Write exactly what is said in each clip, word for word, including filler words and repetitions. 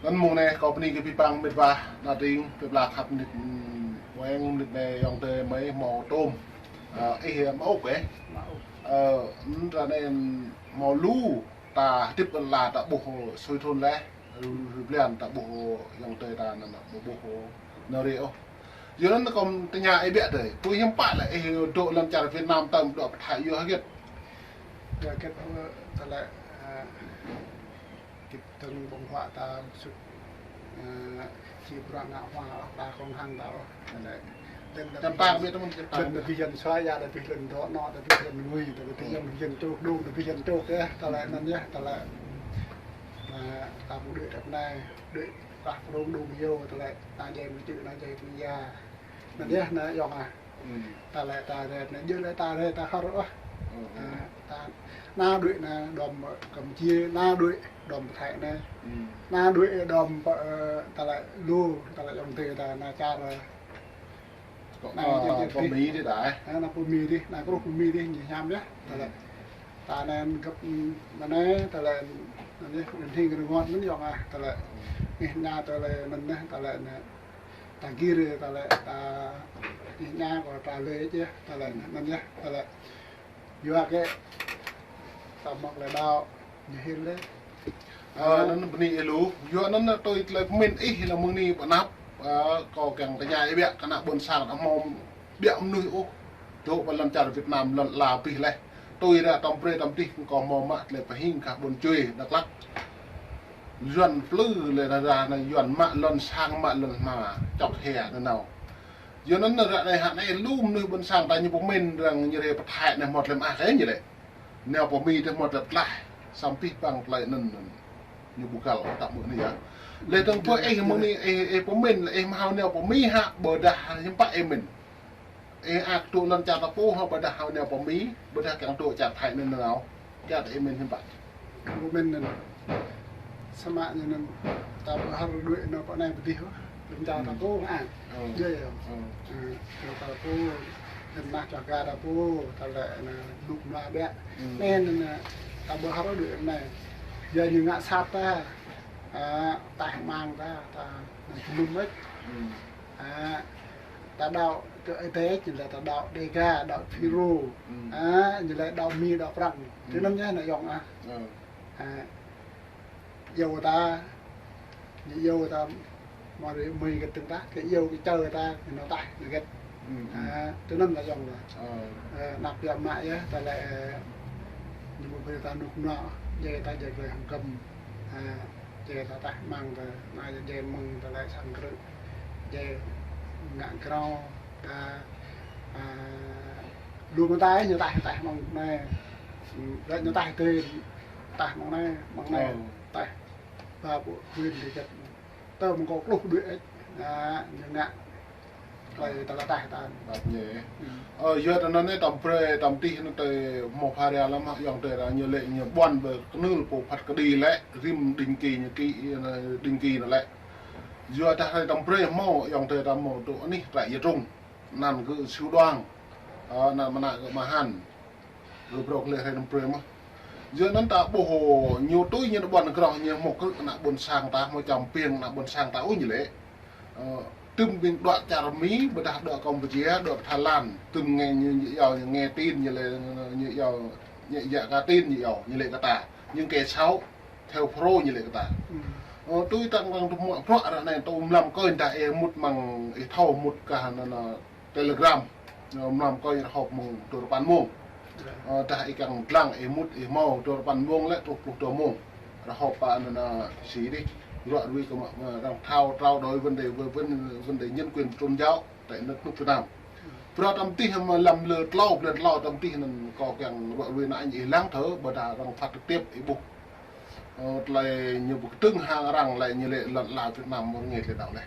Anŭn mơ̆ng anai kâo bơni kơ abih bang mĕt wa, ană tring, plơi pla khăp mơnit, ơ, weng mơnit anai ayŏng adơi mơi hmâo tôm. Ơ, ih hmâo ôh, ơ? Hmâo ôh. Ơ, anŭn ră anai hmâo lu ta hơdip ƀơi lŏn ta ƀuh sui thun laih, lu, lu blan ta ƀuh ayŏng adơi ta anŭn ƀu ƀuh nao rê ôh. Yua anŭn kâo tơña ih biă tơi. Tui hiư̆m pă lĕ ih dŏ lŏn čar Việt Nam tơm dŏ pơ Thái yua hơget? Yua hơget, ơ, tơlơi, ơ, Kit tơng ƀơ̆ng huă ta sut, ơ, či bruă ngă huă ta kông hăng ta ôh. Tơlơi, lŏn ta Čăm pang, ƀiă tơmơ̆n čăm pang. Lŏn ta ƀing yuan sua ya, ta ƀing yuan dŏ nŏ, ta ƀing yuan ngui, ta ƀing yuan, yuan truk đung, ta ƀing yuan truk yơh, tơlơi anŭn yơh, tơlơi. Ơ, ta ƀu đuaĭ ră anai, đuaĭ rah prong đung yơh, tơlơi, ta jai mơčư̆, ta jai mơya. Anŭn yơh, anŭn yơh, ah. Ơ. Tơlơi ta rĕ, anŭn yơh lĕ ta rĕ, ta hơr, ah. Ơ, ơ. Ơ, ta, anŭn đuaĭ anŭn đom Campuchia, anŭn đuaĭ đom Thái anai. Ơ. Anŭn đuaĭ đom pơ, ơ, tơlơi lu, tơlơi ayŏng adơi ta anŭn čar, ơ. Kơ, anŭn, ơ, jĕ, jĕ pơ Mi dih đah. Ơ, anŭn pơ Mi dih, anŭn kruh pơ Mi dih, ñu hiam yơh. Ơ. Tơlơi. Ta anŭn gơ̆p, ơ, mơ̆ng anai, tơlơi, anŭn yơh, anŭn hing rơngot mơ̆n yơh, ah, tơlơi. Ơ. Ih anŭn tơlơi, anŭn yơh, tơlơi anŭn. Ta gir, tơlơi, ta, ih anŭn kơ ta lĕ yơh, tơlơi, anŭn yơh, tơlơi. Yua kơ ta mă lĕ đaŏ, ñu hil lĕ. Ơ, anŭn bơni ih lu. Yua anŭn tui tơlơi pơmĭn ih lĕ mơ̆ng anai pơ anăp, ơ, kâo kiăng tơña ih biă kơ ană ƀôn sang ta hmâo biă mơnuih ôh. Dŏ pơ lŏn čar Việt Nam lŏn ala abih laih. Tui ră tơm brơi tơm tih kâo hmâo mă tơlơi pơhing kơ ƀôn čuê Dak Lak. Yuan plư lĕ ră ră anai yuan mă lŏn sang mă lŏn hma čŏk hia nanao. Yua anŭn ră anai hă anai lu mơnuih ƀôn sang ta ñu pơmĭn răng ñu rĕ pơ Thái anai hmâo tơlơi mơak kơ ñu lĕ. Nao pơ Mi tơ hmâo tơlơi pơtlaih, samơ̆ abih bang tơlơi anŭn anŭn. Ñu ƀu găl ta mơ̆ anai yơh. Lĕ tơng pơ ih mơ̆ng anai, ih, ih pơmĭn, ih hmâo nao pơ Mi hă, ƀôdah hiư̆m pă ih mĭn. Ih ăt dŏ lŏn čar ta pô hă, ƀôdah hmâo nao pơ Mi, ƀôdah kiăng dŏ čar Thái anŭn nanao. Kiăng ta ih mĭn hiư̆m pă. Pơmĭn anŭn. Samơ̆ ñu anŭn ta ƀu hơr đuaĭ nao pơ anai pơ adih ôh. Lŏn čar ta pô hă. Ơ. Yơh, yơh. Ơ. Ơ, ta pô, lŏn mah čar ta pô, tơlơi anŭn rơnŭk rơnua biă. Ơ. Anŭn, anŭn, ta ƀu hơr đuaĭ anai. Yua ñu ngă sat ta. Ơ, taih mang ta, ta, anŭn jơnum mơ̆n. Ơ. Ơ, ta đaŏ kơ Ơi Adai, ñu lĕ ta đaŏ Đêga, đaŏ Phi Rô. Ơ. Ơ, ñu lĕ đaŏ Mi, đaŏ Prăng. Ơ. Tui anŭn yơh anŭn yơh, ah. Ơ. Ơ, iâu ta, ñu iâu ta, mă rơi mơi kơ tơ̆ng ta, kơ iâu kơ čơ ta, ñu nao taih, anŭn hơget. Ơ. Ơ, tui anŭn anŭn yơh. Ơ. Ơ, anăp biă mă yơh, tơlơi, ơ, ñu ƀu brơi ta rơnŭk rơnua, jai ta jai glai hăng găm. Ơ, jai ta taih mang ta, anai jai mơ̆ng tơlơi sang krư̆. Jai ngă grao, ta, ơ, lu mơta ñu taih, taih mơ̆ng anai. Ơ, lĕ ñu taih tơi, taih mơ̆ng anai, mơ̆ng anai, ơ, taih. Ba ƀu huĭ dih čăt. Tơm kâo kluh đuaĭ ĕč. Anŭn, ñu ngă. Tơlơi, tơlơi taih ta. Ơ, yua anŭn anai tơm brơi, tơm tih anŭn tơi hmâo pha ria lăm hă, ayŏng adơi ta ñu lĕ ñu ƀuăn ƀơi kơnưl pô phat kơđi lĕ, rĭm định kỳ ñu ký, định kỳ anŭn lĕ. Yua dah hrơi tơm brơi hmâo, ayŏng adơi ta hmâo dŏ anih trại Ia Trung. Anăn gơ̆ Siu Đoan. Ơ, anăn mơnă gơ̆ Mahan. Gơ̆ brŏk lĕ hrơi tơm brơi mơ̆n. Yua anŭn ta ƀuh ñu tui ñu ƀuăn grŏh ñu hmâo krư̆ ană ƀôn sang ta, hmâo čăm piêng ană ƀôn sang ta ôh ñu lĕ. Ơ, tơm ƀing dŏ čar Mi, ƀôdah dŏ Campuchia, dŏ Thái Lan, tơm nghe ñu, ñu iâu, ñu nghe tin ñu lĕ, ñu iâu, ñu iâu ka tin ñu iâu, ñu lĕ kơ ta. Những kẻ xấu, theo Pro ñu lĕ kơ ta. Ơ, tui tăng tăng tơm mă bruă ră anai tơm mlam kơ ta ih mŭt mơ̆ng ih thâo mŭt kah anŭn anŭn Telegram. Ơ, mlam kơ ih rơhôp mơ̆ng dua rơpăn mông. Ơ, dah ih kiăng lăng ih mŭt ih hmâo dua rơpăn mông lĕ truh pluh dua mông. Rơhôp pơ anŭn anŭn si dih. Ră ruai kơ mă, mă arăng thâo trao đổi vấn đề, vấn, vấn đề nhân quyền tôn giáo tại nước, nước Việt Nam. Bruă tơm tih mă lăm lơ tlâo, blan tlâo tơm tih anŭn kâo kiăng ră ruai anŭn ih lăng thơ, ƀôdah arăng phát trực tiếp ih ƀuh. Ơ, tơlơi ñu ƀu kơtưng hăng arăng lĕ ñu lĕ lŏn ala Việt Nam mơ̆ rơngai tơlơi đaŏ lĕ.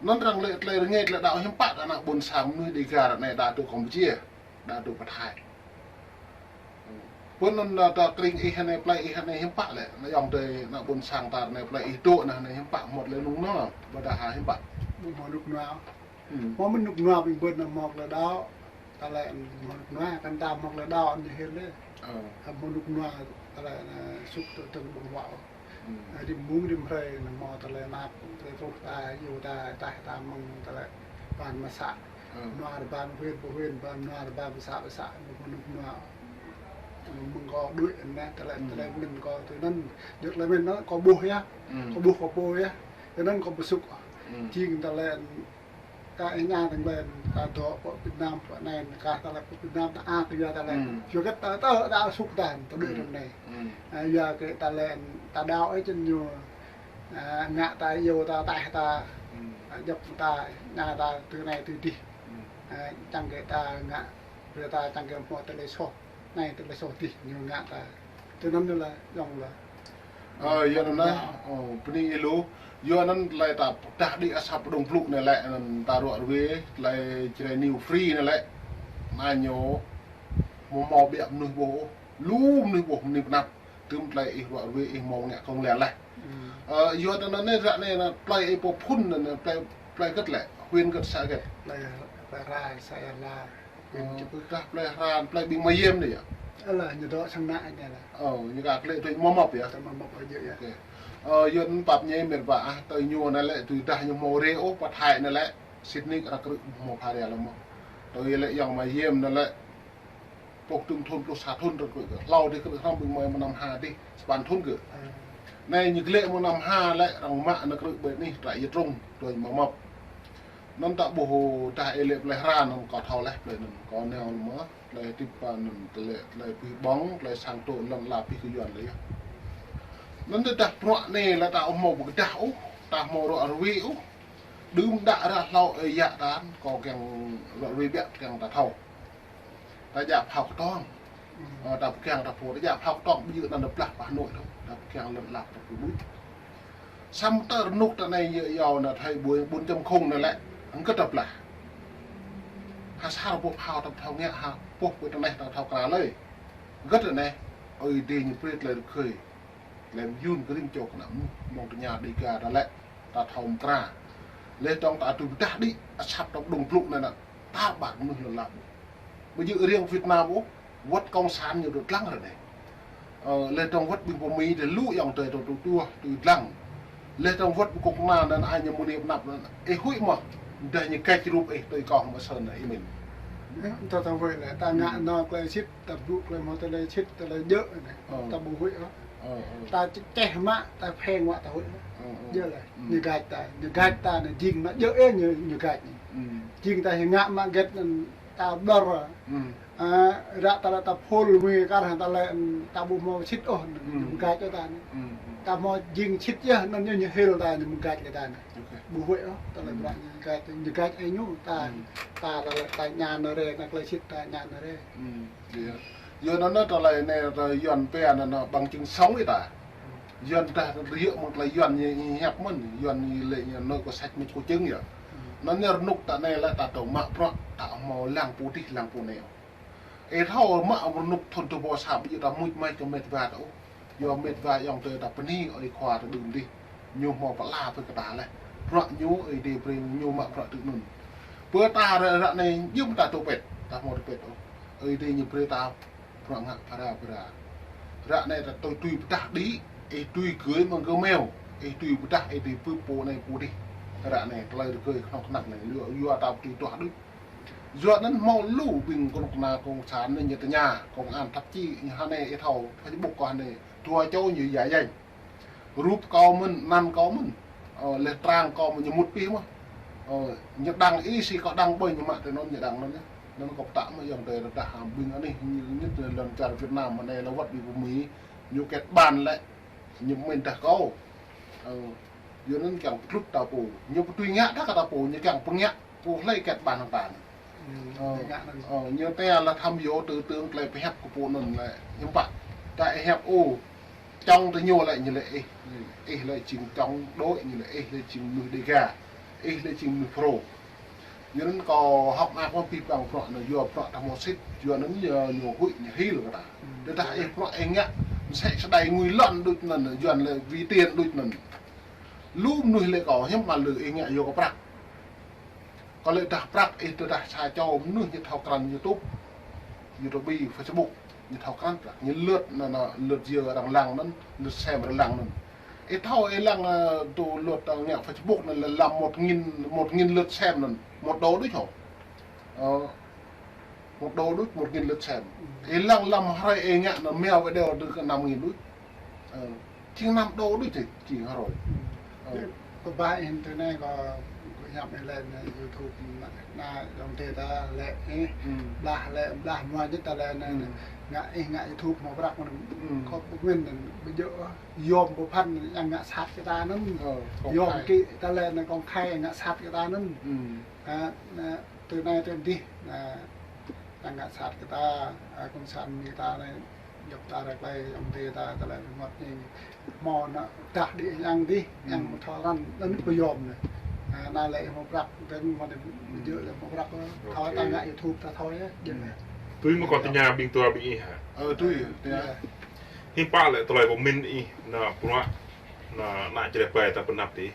Anŭn arăng lĕ tơlơi rơngai tơlơi đaŏ hiư̆m pă ană ƀôn sang mơnuih Đêga ră anai đa dŏ Campuchia, đa dŏ pơ Thái. Pơ anŭn ta krĭng ih anai plei ih anai hiư̆m pă lĕ, ană ayŏng adơi ană ƀôn sang ta anai plei ih dŏ anai hiư̆m pă hmâo tơlơi rơnŭk rơnua, ƀôdah hă hiư̆m pă. Ƀu hmâo rơnŭk rơnua. Ƀu hmâo rơnŭk rơnua ƀing ƀôn anŭn hmâo tơlơi đaŏ, tơlơi hmâo rơnŭk rơnua, kăn ta hmâo tơlơi đaŏ anŭn hil lĕ. Ơ. Hmâo rơnŭk rơnua, tơlơi anŭn suk tơ̆ng ƀơ̆ng huă. Ơ, rĭm mông rĭm hrơi, nao hmâo tơlơi anăp, tơlơi truh ta, iâu ta, taih ta mơ̆ng tơlơi ban mơsă. Nua rơbang huyện pơ huyện, ban nua rơbang pơ să pơ să, mơ̆ng nua, mơ̆ng kâo đuaĭ anai, tơlơi, tơlơi mĭn kâo tui anŭn, djơ̆ tơlơi mĭn anŭn, kâo ƀuh yơh, kâo ƀuh kâo pô yơh, tui anŭn kâo pơsŭk. Jing tơlơi ka ih ña tơ̆ng len, ta dŏ pơ Việt Nam, pơ anai, ka tơlơi pơ Việt Nam, ta a, ta yua tơlơi. Yua kơ ta, ta, ta sŭk ta, ta đuaĭ rơm anai. A, yua kơ tơlơi, ta đaŏ ih čen ñu, a, ngă ta iâu ta, taih ta, a, djŏp ta, ña ta, tui anai, tui adih. A, čang kơ ta ngă, brơi ta čang kơ hmâo tơlơi soh. Anai tơlơi soh adih ñu ngă ta. Tui anŭn ñu lĕ, yŏng lĕ. Ơ, yua anŭn anai, ơ, bơni ih lu. Yua anŭn tơlơi ta pơdah đĭ asăp pơdŏng blŭ anai lĕ, anŭn ta ruă ruê, tơlơi Jrai New Free anai lĕ. Anai ñu, hmâo hmâo biă mơnuih ƀuh, lu mơnuih ƀuh, mơnuih pơanăp. Tơm tơlơi ih ruă ruê, ih hmâo ngă kông lĕ lĕ. Ơ, yua anŭn anai ră anai, tơlơi ih pơphun anai, tơlơi, tơlơi hơget lĕ, huyện hơget, să hơget. Tơlơi, tơlơi Hra, să Ia Hla. Ơ, tơdah plei Hra, plei ƀing Mơyem anai yơh. Alah, ñu dŏ sang anai anai lah. Ơ, ñu kah klĕ tui mơmŏp yơh. Tui mơmŏp aja yơh. Ơ, yua anŭn pap ñe met wa ah, tui ñu anai lĕ, tui dah ñu hmâo rê ôh, pơ Thái anai lĕ, sĭt nik arăng krư̆ hmâo pha rê lăm mơ̆. Tui lĕ yŏng Mơyem anai lĕ, pŏk tŭm thŭn pluh sa thŭn arăng krư̆ kơ. Hlâo dih krư̆ hrŏm ƀing mơi mơnam ha dih, sapăn thŭn kơ. Anai ñu klĕ mơnam ha lĕ, arăng mă anai krư̆ ƀơi anih, trại Ia Trung, tui mơmŏp. Anŭn ta ƀuh dah ih lĕ plei Hra anŭn kâo thâo leh plei anŭn kâo nao mơ̆, plei Tip anŭn tơlơi, plei pih ƀơ̆ng, plei sang tŏ lŏn la pih kơ Yuan lĕ yơh. Anŭn tơdah bruă anai lĕ ta ƀu hmâo pơkơdah ôh, ta ƀu hmâo ruă ruê ôh. Đưm đă ră hlâo ơi yă ta, kâo kiăng ruă ruê biă kiăng ta thâo. Ta djă phao kơtong. Ơ, ta pơkiăng ta pô, ta djă phao kơtong, ƀu djơ̆ anŭn ta blah pơ Hà Nội đâu. Ta pơkiăng lŏn la pơ Hà Nội. Samơ̆ tơ rơnŭk ta anai yơh yua anai thâo ƀuôn, ƀuôn čăm khung anai lĕ, hơget ta blah. Ha sa rơbâo phao ta thâo ngă ha, pŏh pơ ta anai ta thâo kra lơi. Hơget anai, Ơi Adai ñu brơi tơlơi rơkơi. Lĕ mơyun kơ rĭm čô kơnăl mơnuih, mơ̆ng tơña Dega ta lĕ, ta thâo mơkra. Lĕ tơ̆ng ta tui pơdah đĭ, asăp ta pơdŏng blŭ anai nă, ta ƀar mơnuih lŏn la ƀu. Ƀu djơ̆ riêng Việt Nam ôh, wơ̆t cộng sản ñu tui lăng ră anai. Ơ, lĕ tơ̆ng wơ̆t ƀing pơ Mi tơ lu yŏng tơi tui tui tui lăng. Lĕ tơ̆ng wơ̆t ƀing kŏk na anŭn ai ñu mơni pơnăp anŭn. Ih huĭ mơ̆, dah ñu kĕč rup ih tui kông mơsơn anŭn ih mĭn. Ơ, ta thâo huĭ lĕ, ta ngă anŏ tơlơi sĭt, ta blŭ tơlơi hmâo tơlơi sĭt, tơlơi djơ̆ anai. Ơ. Ta ƀu huĭ ôh. Ơ, ơ. Ta čeh mă, ta pheng mă ta huĭ. Ơ, ơ. Djơ̆ lĕ. Ñu gač ta, ñu gač ta anai jing mă djơ̆ ih ñu, ñu gač. Jing ta hĭ ngă mă hơget anŭn ta ƀlŏr. A, ră ta lĕ ta phul mui kar hăng ta lĕ, ta ƀu hmâo sĭt ôh, ñu gač ta anai. Ta hmâo jing sĭt yơh, anŭn ñu, ñu hil ta, ñu gač ta anai. Ƀu huĭ ôh, ta lĕ bruă ñu gač, ñu gač ih ñu, ta, ta, ta lĕ ta ñan rê, anai tơlơi sĭt ta ñan rê. Yơh. Yua anŭn tơlơi anai, tơlơi Yuan pia anŭn bằng chứng sống ih ta. Yuan dah rơyơ̆ mơ̆ng tơlơi Yuan ñu hiăp mơ̆n, Yuan ñu lĕ ñu nói có sách mách có chứng yơh. Anŭn ñu rơnŭk ta anai lĕ ta tŏ mă bruă, ta hmâo lăng pô dih, lăng pô anai. Ih thâo mă rơnŭk thŭn tơpô sa ƀu djơ̆ ta muč mač kơ met wa ta ôh. Yua met wa yŏng tơi ta bơni ơi khua ta đưm dih. Ñu hmâo pơala pơ kơ ta leh. Bruă ñu Ơi Adai brơi ñu mă bruă tui anŭn. Pơ ta ră, ră anai jum ta tŏ pĕt, ta hmâo tŏ pĕt ôh. Ơi Adai ñu brơi ta bruă ngă phara phara. Ră anai ta tui tui pơdah đĭ, ih tui gơ̆ mơ̆ng gơmeo, ih tui pơdah ih tui pơpŭ pô anai pô dih. Ră anai tơlơi rơgơi kơnơ̆ng kơnăk anai, yua, yua ta tui tuah đôč. Yua anŭn hmâo lu ƀing kơnuk kơna cộng sản anai ñu tơña, công an thậm chí ñu hơnai ih thâo Facebook kơ hơnai, dua čô ñu yă yang. Rup kâo mơ̆n, anăn kâo mơ̆n. Ơ, lĕ trang kâo mơ̆n ñu mŭt pih mơ̆n. Ơ, ñu đăng ih si kâo đăng ƀơi ñu mă tui anŭn ñu đăng anŭn yơh. Anŭn kâo pơtă mơ̆ yŏng tơi rơđah hăng ƀing anih ñu, ñu tơ lŏn čar Việt Nam mơ̆n anai lĕ wơ̆t ƀing pơ Mi, ñu kết bạn lĕ, ñu mĭn dah kâo. Ơ, yua anŭn kiăng pơtrŭt ta pô. Ñu pơtui ngă dah kơ ta pô, ñu kiăng pơngă. Pô hlơi kết bạn hăng ta anai. Ơ, ơ, ñu tơ lĕ tham dụ tư tưởng tơlơi pơhiăp kơ pô anŭn lĕ hiư̆m pă. Ta ih hiăp ôh, čŏng tơ ñu lĕ ñu lĕ ih. Ih lĕ jing čŏng đôč, ñu lĕ ih lĕ jing mơnuih Dega. Ih lĕ jing mơnuih Pro. Yua anŭn kâo hơ̆k mơak mơ̆ pih păng bruă anŭn yua bruă ta hmâo sĭt, yua anŭn ñu, ñu huĭ ñu hil kơ ta. Tơdah ih bruă ih ngă, mơsĕ sơdai ngui lŏn đôč anŭn, Yuan lĕ wi tiền đôč anŭn. Lu mơnuih lĕ kâo hiư̆m mă lư ih ngă yua kơ prăk. Kâo lĕ dah prăk ih tơdah sa čô mơnuih ñu thâo krăn YouTube, YouTube, Facebook, ñu thâo krăn prăk. Ñu lượt anŭn, anŭn, lượt yơ arăng lăng anŭn, lượt xem arăng lăng anŭn. Ih thâo ih lăng, ơ, tơ luật, ơ, ngă Facebook anŭn lĕ lăm một nghìn, một nghìn lượt xem anŭn, một đô đôč hŏ. Ơ, một đô đôč, một nghìn lượt xem. Ih lăng lăm hrơi ih ngă anŭn mơ̆ng video đôč kơ năm nghìn đôč. Ơ, jing năm đô đôč či, jing hrơi. Ơ. Kơ ba internet kơ, kơ hiăp ih lĕ anŭn YouTube anŭn, anŭn ayŏng adơi ta lĕ, ơ, blah lĕ, blah mơ̆ jĕ ta lĕ anŭn, ngă ih ngă YouTube hmâo prăk anŭn. Kơ ƀu min anŭn, ƀu djơ̆ yom ƀu phăn, anŭn ngă sat kơ ta anŭn. Ơ, công khai. Yom kơ ta lĕ anŭn công khai ngă sat kơ ta anŭn. Ơ, anŭn tơ anai tơ adih, anŭn, anŭn ngă sat kơ ta, ơ, cộng sản Mi ta anŭn, djŏp ta ră klai ayŏng adơi ta, ta lĕ mơ̆t anŭn, hmâo anŭn, dah đĭ yang adih, yang mơ̆ thâo răn, anŭn pơyom anŭn. Ơ, anŭn lĕ hmâo prăk, tơl hmâo anŭn, djơ̆ lĕ hmâo prăk, thâo ta ngă YouTube ta thâo yơh, djơ̆. Tui mơ̆ kâo tơña ƀing dua ƀing ih hă? Ơ, tui, tui. Hiư̆m pă lĕ tơlơi pơmĭn ih, anŭn bruă, anŭn, anŭn čơđai ƀai ta pơnăp tih.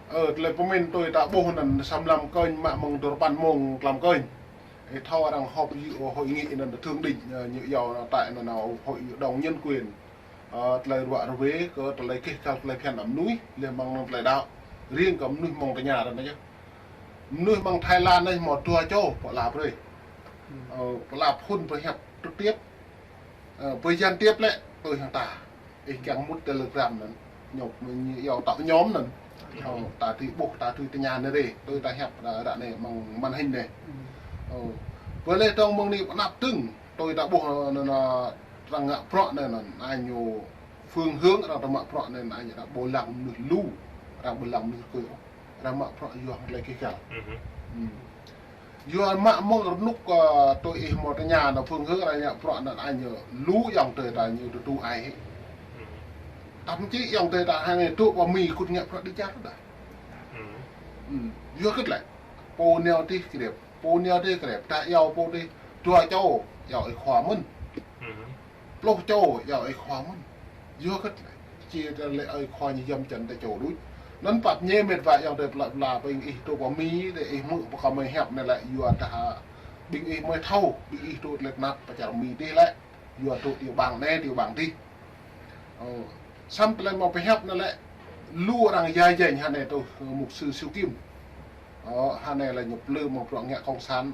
Ơ, tơlơi pơmĭn tui ta ƀuh anŭn sa mlam kơnh mă mơ̆ng dua rơpăn mông tlam kơnh. Ih thâo arăng họp hội nghị anŭn thượng đỉnh, ơ, ñu iâu anŭn tơlơi anŭn hội đồng nhân quyền. Ơ, tơlơi ruă rơwe kơ tơlơi kih kăl tơlơi phiăn mơnuih, lĕ mơ̆ng anŭn tơlơi đaŏ. Riêng kơ mơnuih mơ̆ng tơña anŭn yơh. Mơnuih mơ̆ng Thái Lan anai hmâo dua čô, pơala brơi. Ơ, pơala phun pơhiăp trực tiếp. Ơ, pơ gián tiếp lĕ, tui hăng ta. Ih kiăng mŭt Telegram anŭn. Ñu, ñu iâu tạo nhóm anŭn. Ơ, ta tui ƀuh, ta tui tơña anai rai. Tui ta hiăp ră, ră anai mơ̆ng màn hình anai. Ơ. Pơ lĕ tơ̆ng mơ̆ng anai pơnăp tơ̆ng. Tui ta ƀuh anŭn, anŭn, arăng ngă bruă anŭn, anŭn. Anai ñu phương hướng arăng ta mă bruă anŭn, anŭn arăng ƀu lăng mơnuih lu. Arăng ƀu lăng mơnuih rơkơi ôh. Arăng mă bruă yua hăng tơlơi kih kăl. Yua mă mơ̆ng rơnŭk, ơ, tui ih hmâo tơña anŭn phương hướng arăng ngă bruă anŭn anai ñu lu ayŏng adơi ta ñu tơdu ai hĭ. Thậm chí ayŏng adơi ta hăng anai tŭ pơ Mi kŭt ngă bruă djơ̆ dah. Yua kơ tơlơi. Pô nao tih krep, pô nao tih krep, ta iâu pô tih, dua čô, iâu ih khua mơ̆n. Pluh čô, iâu ih khua mơ̆n. Yua kơ tơlơi. Či tơlơi ơi khua ñu yăm čăn ta čô đôč. Anŭn pap ñe mĕt wa ayŏng adơi pla pla ƀing ih tŭ pơ Mi, tơ ih hmư̆ pơkŏm ih hiăp anai lĕ yua dah ƀing ih mơi thâo, ƀing ih tŭ tơlơi tơnap pơ čar Mi tih lĕ. Yua tŭ tiểu bang anai, tiểu bang tih. Ơ, samơ̆ tơlơi hmâo pơhiăp anŭn lĕ, lu arăng yai jeng hơnai tui, ơ, mục sư Siu Kim. Ơ, hơnai lĕ ñu plư mơ̆ng bruă ngă cộng sản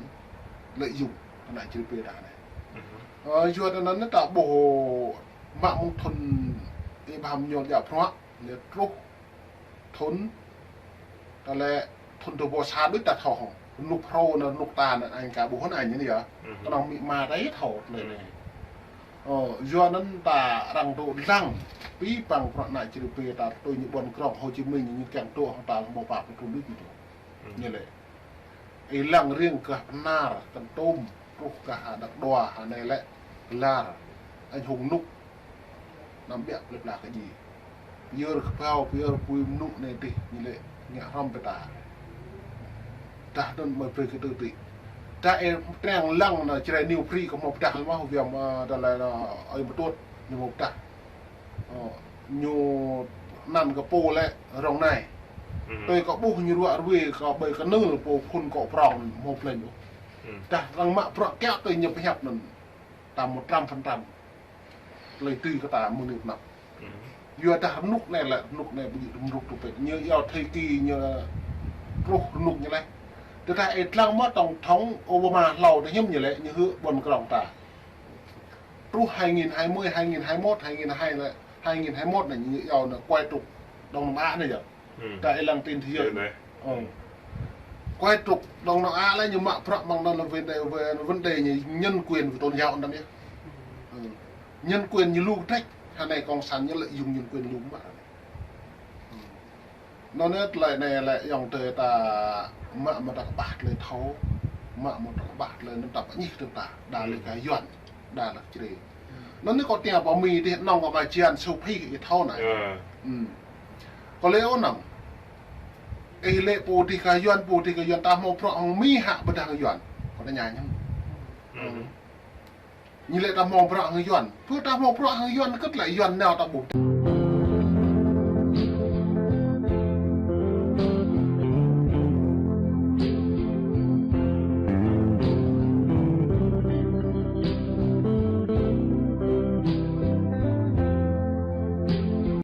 lợi dụng, anŭn čri pê dah anai. Ơ, yua anŭn ta ƀuh mă mơ̆ng thŭn ih pơhăm ñu djă bruă, lĕ truh thŭn, ta lĕ thŭn dua rơbâo sa đôč ta thâo hŏ. Rơnŭk phrâo anŭn, rơnŭk ta anŭn, anŭn ka ƀuh anŭn anŭn yơh. Kơnơ̆ng Mi mă ta ih thâo tơlơi anai. Ơ, yua anŭn ta arăng dŏ lăng, pĭ păng bruă anŭn čri pê ta tui ñu ƀuăn krong Hồ Chí Minh ñu kiăng dŏ hăng ta hmâo pă pluh thŭn đôč ñu dŏ. Ñu lĕ. Ih lăng riêng gah Bơnar, Kon Tum, truh gah Đăk Đoa, hơnai lĕ, Kơlar, Anh Hùng Nŭk, anăm biă plơi pla kơ djai. Pơyơr kơbao, pơyơr apui mơnŭ anai tih, ñu lĕ, ngă hrŏm pơ ta. Dah anŭn mơi brơi kơ tơtih. Dah ih triăng lăng anŭn čơđai New Free kơ hmâo pơdah mơ̆, hơbiă mơ̆, dah lĕ, ơi mơtuôt, ñu hmâo pơdah. Ơ, ñu anăn kơ pô lĕ rŏng anai. Tui kâo ƀuh ñu ruă rơwe kơ ƀơi kơnưl pô phŭn kŏ prŏng hmâo plĕnh ôh. Dah arăng mă bruă kiăo tui ñu pơhiăp anŭn. Ta một trăm phần trăm. Tơlơi tui kơ ta mơ̆ng anai pơ anăp. Yua dah rơnŭk anai lĕ, rơnŭk anai ƀu djơ̆ rơnŭk tŭ pĕč. Ñu iâu thời kỳ ñu truh rơnŭk ñu leh. Tơdah ih lăng mơ̆ tổng thống Obama hlâo tơ hiư̆m ñu lĕ, ñu hư̆ ƀuăn krong ta. Truh hai nghìn hai mươi, hai nghìn hai mươi mốt, hai nghìn hai lĕ, hai nghìn hai mươi mốt anai ñu iâu anŭn quay trục Đông Nam Á anai yơh. Dah ih lăng tin thế giới. Ơ. Quay trục Đông Nam Á lĕ ñu mă bruă mơ̆ng anŭn lĕ vấn đề, về vấn đề ñu nhân quyền về tôn giáo anŭn yơh. Nhân quyền ñu lu kơtrĕč, hơnai cộng sản ñu lợi dụng nhân quyền lu mă. Anŭn yơh tơlơi anai lĕ ayŏng adơi ta mă mơ̆ ta kơƀah tơlơi thâo, mă mơ̆ ta kơƀah tơlơi anŭn ta pơñih tơ̆ng ta, đa lĕ gah Yuan, đa lĕ čri. Anŭn anai kâo tơña pơ Mi tih nŏng kơ mă jian sô phi ih thâo anai. Kâo lĕ ôh nŏng. Ih lĕ pô tih gah Yuan, pô tih gah Yuan ta hmâo bruă hăng Mi hă ƀôdah hăng Yuan. Kâo tơña ñu. Ñu lĕ ta hmâo bruă hăng Yuan. Pơ ta hmâo bruă hăng Yuan kơ̆t lĕ Yuan nao ta ƀuh.